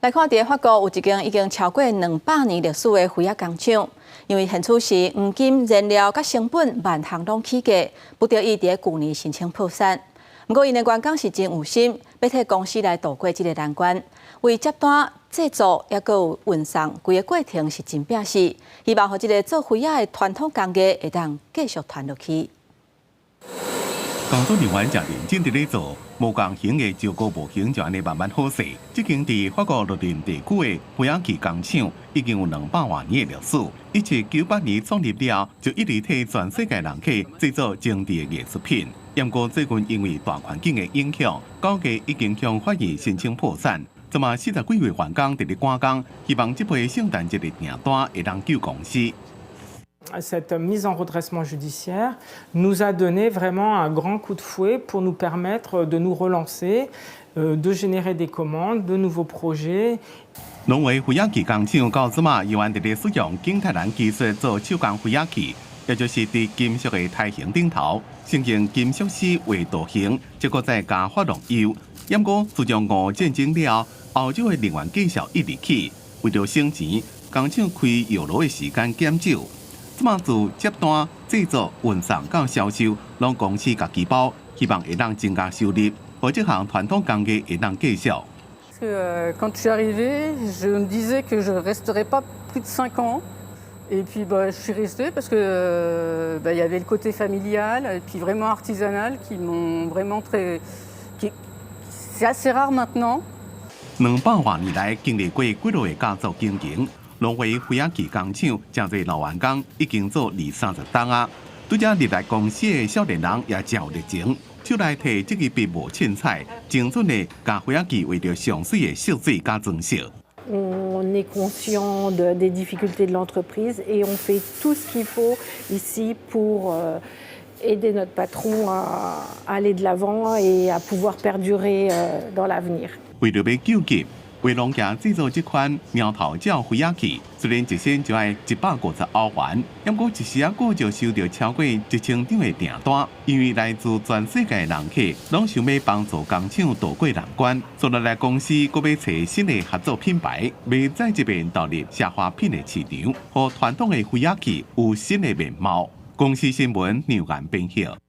來看佇法國有一間已經超過200年歷史的飛仔工廠，因為現此時黃金、燃料佮成本萬項攏起價，不得已佇舊年申請破產。毋過𪜶的員工是真有心，欲替公司來渡過這個難關，為接單、製作猶閣有運送，規個過程是真拚死，希望予這个做飛仔的傳統工藝會當繼續傳落去。工作人員誠認真佇咧做，無仝型的石膏模型就按呢慢慢好勢。這間佇法國洛林地區的飛仔器工廠已經有200外年的歷史。1798年創立了，就一直替全世界人客製作精緻的藝術品。不過最近因為大環境的影響，九月已經向法院申請破產。這馬40幾位員工佇咧趕工，希望這批聖誕節的訂單會當救公司。 Cette mise en redressement judiciaire nous a donné vraiment un grand coup de fouet pour nous permettre de nous relancer, de générer des commandes, de nouveaux projets. 挪威飛仔器工廠到這馬猶原佇咧使用景泰藍技術做手工飛仔器，也就是佇金屬的胎形頂頭，先用金屬絲畫圖形，結果再加珐琅釉。毋過自從俄烏戰爭了，歐洲的能源價數一直起，為著省錢，工廠開窯爐的時間減少。這馬自接單、製作、運送到銷售，攏公司家己包，希望會當增加收入，予這項傳統工藝會當繼續。 Quand je suis arrivée, je me disais que je resterais pas plus de 5 ans. Et puis bah, je suis restée parce que bah, il y avait le côté familial et puis vraiment artisanal qui m'ont vraiment très, c'est assez rare maintenant. 200外年來經歷過幾落個家族經營。挪威飛仔器工廠誠濟老員工已經做二三十冬啊，對這入來公司的少年人也誠有熱情，手內提這支筆無凊彩，精準的共飛仔器畫著上媠的色水佮裝飾。 On est conscient des difficultés de l'entreprise et on fait tout ce qu'il faut ici pour aider notre patron à aller de l'avant et à pouvoir perdurer dans l'avenir. 為著欲救急，為農家製作這款貓頭鳥飛仔器，雖然一身就愛150歐元，毋過一時仔久就收著超過1000張的訂單。因為來自全世界的人客，攏想欲幫助工廠渡過難關，所以來公司閣欲揣新的合作品牌，欲再一遍投入奢華品的市場，予傳統的飛仔器有新的面貌。公視新聞梁岩編譯。